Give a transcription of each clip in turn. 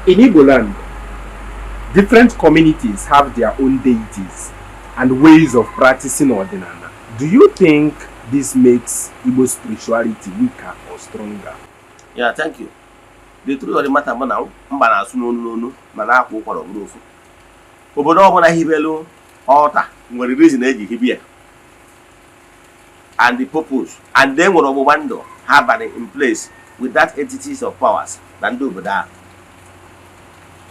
In Igbo land, different communities have their own deities and ways of practicing Odinala. Do you think this makes Igbo spirituality weaker or stronger? Yeah, thank you. The truth of the matter bụ na mba na-asụ n'onu n'onu ma na-akwa ụkwara ọ bụrụ ofu. Obodo ọbụla hibelu altar nwere reason eji hibe ya and the purpose, and then nwere ọgbụgba ndụ ha banye in place with that entities of powers na ndị obodo ahụ.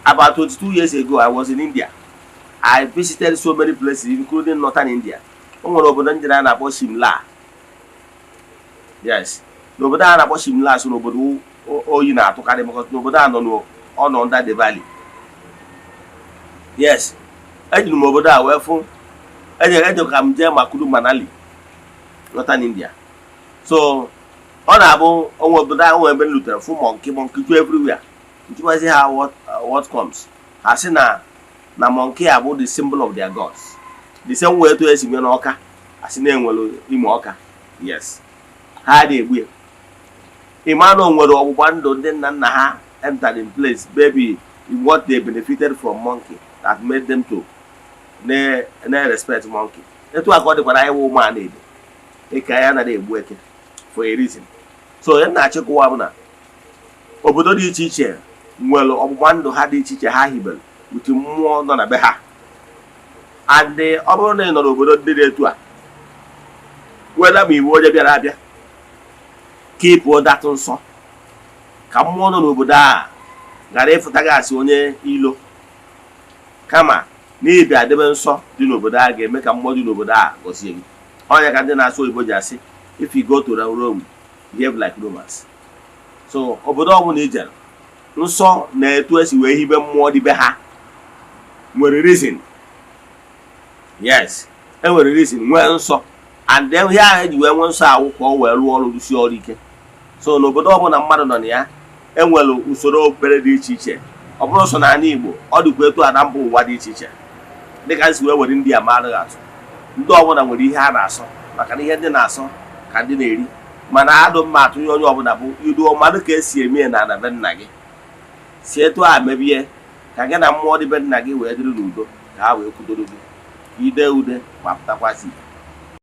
About 22 years ago, I was in India. I visited so many places, including northern India. O nwere obodo njere a na-akpọ Shimla. Yes, n'obodo a na-akpọ Shimla, so n'obodo oyi na-atụkarị because n'obodo a nọ ọ nọ under the valley. Yes, ejiri m obodo a wee fụ eje eje ka m jee Makuru Manali, northern India. So ọ na-abụ onwe obodo ahụ ebe m lutere, fụ monkey, monkey ju everywhere. Ntụghazi ha, what comes? Ha sị na monkey a bụ the symbol of their gods, the same way etu esi nwee n'Ọka, asị na enwere Ime Ọka. Yes, ha dị egbu ya. Ịma na o nwere ọgbụgba ndụ ndị nna nna ha entered in place, maybe what they benefited from monkey that made them to na respect monkey. Etu a ka ọ dịkwara anyị wụ ụmụ a na-edo eke, anyị anaghị egbu eke for a reason. So ya na-achịkwa bụ na obodo dị iche iche nwere ọgbụgba ndụ ha dị iche iche ha hibere with mmụọ nọ na be ha. And ọ bụrụ na ị nọ n'obodo ndị dị etu a, weda ma iwu onye bịara abịa ka ị pụọ datụ nsọ ka mmụọ nọ n'obodo a ghara ịfụta gị asị onye ilo, kama na ịbịa debe nsọ dị n'obodo a ga-eme ka mmụọ dị n'obodo a gọzie gị. Ọnya ka ndị na-asụ oyibo ji asị, "If you go to Rome, behave like Romans." So obodo ọbụla i jere, nsọ na etu esi wee hibe mmụọ dịbe ha nwere reason. Yes, e nwere reason nwee nsọ, and then ihe ahụ eji wee nwee nsọ awụ ka ọ wee rụọ ọrụ, rụsie ọrụ ike. So n'obodo ọbụla mmadụ nọ na ya, enwere usoro okpukpere dị iche iche. Ọ bụrụ sọ n'ala Igbo, ọ dịkwa etu a na mba ụwa dị iche iche. Dịka nsi wee were ndị a mara atụ, ndị ọbụla nwere ihe a na-asọ, maka na ihe ndị na-asọ ka ndị na-eri. Mana adụ mma atụnye onye ọbụla bụ iduo mmadụ ka esi eme ya na ana be nna gị, si etu a mebie ka gị na mmụọ dị be nna gị wee dịrị n'udo, ka ha wee kwudoro gị ka ide ude ma pụtakwasị.